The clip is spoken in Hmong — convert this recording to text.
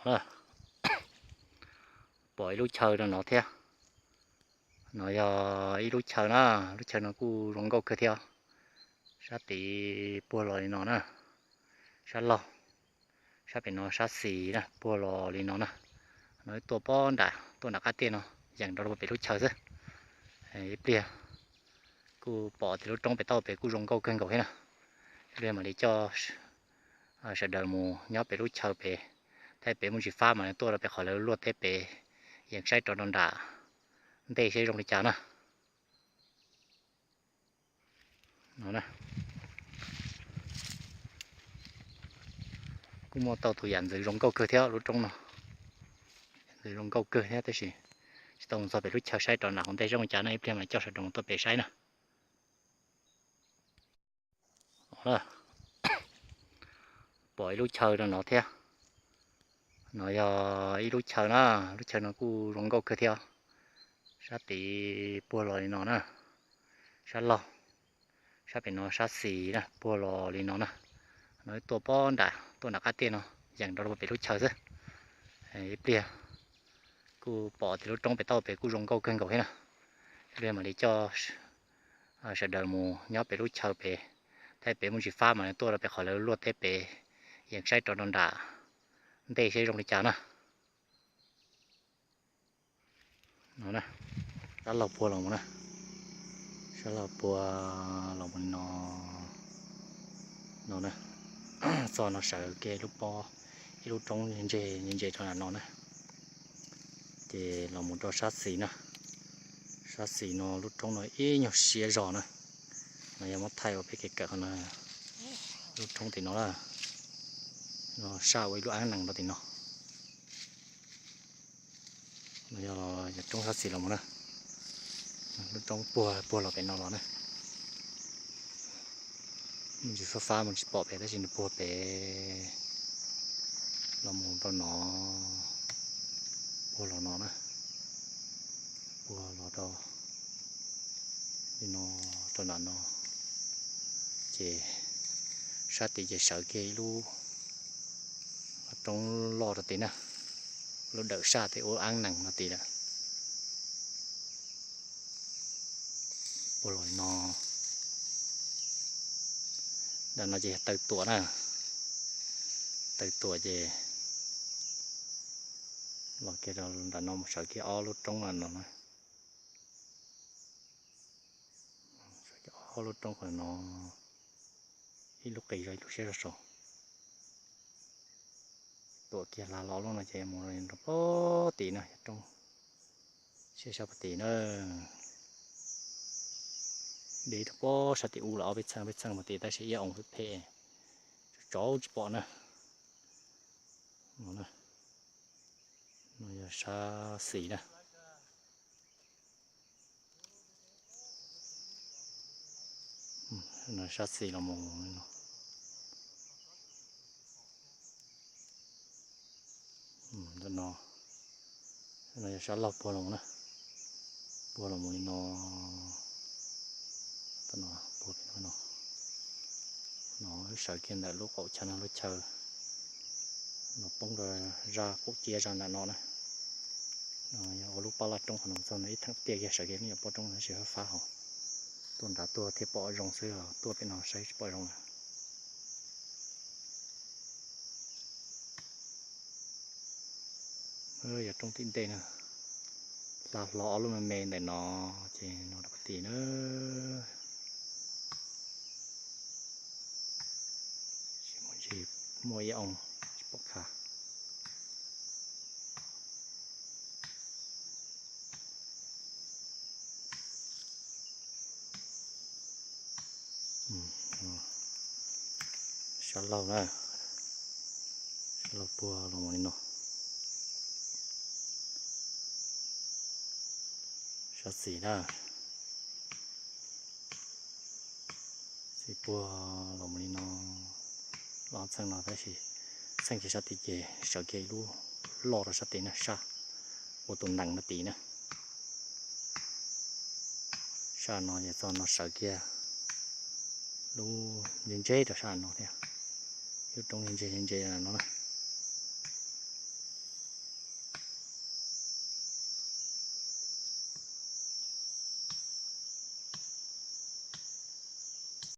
Pom ib lub chaw rau no thiab. No yog ib lub chaw na, lub chaw no kuj zoo nkauj kawg thiab. Sab tid puag los li no na, sab laug, sab pem no sab xis na, puag los li no na. No tuaj pob nram, tuaj nram qab tiaj no, yees rau pem lub chaw xwb. Ib pliag kuj pom tias lub roob pem tauj pem kuj zoo nkauj kawg nkaus thiab na. Ib pliag mam li coj sawv daws mus nyob pem lub chaw pem, thiab pem muaj ntsis fab mas tuaj rau pem qhov lawv luaj teb pem, yees saib rov rau nram ntej seb zoo li cas na. No, kuj muaj tau tus yam ntxwv zoo nkauj kawg thiab lub roob no. Ntxwv zoo nkauj kawg thiab tab sis tsis tau mus txog pem lub chaw saib rov nram hauv ntej zoo li cas na, ib pliag mam coj sawv daws mus tuaj pem saib na. Pom ib lub chaw rau no thiab. No yog ib lub chaw na, lub chaw no kuj zoo nkauj kawg thiab. Sab tid puag los li no na, sab laug, sab pem no sab xis na, puag los li no na. No tuaj pob nram, tuaj nram qab tiaj no, yees rau pem lub chaw xwb. Ib pliag kuj pom tias lub roob pem tauj pem kuj zoo nkauj kawg nkaus thiab na. Ib pliag mam li coj sawv daws mus nyob pem lub chaw pem, thiab pem muaj ntsis fab mas tuaj rau pem qhov lawv luaj teb pem, yees saib rov rau nram ntej seb zoo li cas na. No, sab laug puag los mus na, sab laug puag los mus li no. No, txoj no sawv kiag lub pob, ib lub roob ntse ntse rau nram no na. Ces los mus rau sab xis na, sab xis no lub roob no ib nyuag siab zog na. No yog muab thaij ua peb kev kawm qhov no, lub roob tim no na, no saj ua ib lub ab nees rau tim no. No yog roob sab xis los mus na, lub roob puag puag los pem no los na. Ntsis fab fab mus tsis pom pem tab sis nws puag pem los mus rau no, puag los no na, puag los rau li no, rau nram no. Ces sab tid ces sawv kiag ib lub roob loj rau tid na, lub dawm saj tej ua ab nees no tid lawm. Puag los li no, nram no ces yog taw tuam na, taw tuam ces los kiag rau nram no mus sawv kiag ob lub roob no no na. Ob lub roob qhov no, ib lub qis zog ib lub siab zog saud. Tuam kiag hla los ob lub no ces mus rau pob tim no, roob siab sab pob tim na. Deb rau pob sab tim ub lawm ob peb txheej peb txheej pob tim tab sis ib oo phem phem, tsov tsis pom na. No yog sab xis na. No sab xis los mus no. No, no yog sab laug puag los na, puag los mus li no. No, puag pem no, no sawv kiag ntawm lub qaum chaw no lub chaw los poob rau zaj qaum ciab zaj nram no na. Yog ua lub pab laj roob qhov no txog no ib theem tiaj kiag sawv kiag lub nyuam pob roob no tab sis fab fab hos tuaj nrad tuaj thiaj pom zoo xwb, tuaj pem no saib tsis pom zoo lawm. Yog roob tim ntej na, hla hlo ob lub me me ntawm no, ces no rau pem tim na. Tsis muaj ntsis, muaj ib oo tsis pom kha. Sab laug na, sab laug puag los mus li no. Sab xis na, xis puag los mus li no, los txheej no tab sis txheej kiag sab tid ces sawv kiag ib lub loj rau sab tid na, saj ua tus nees rau tid na. Saj no ces txog no sawv kiag lub ntse ntse rau sab no thiab, lub roob ntse ntse no na.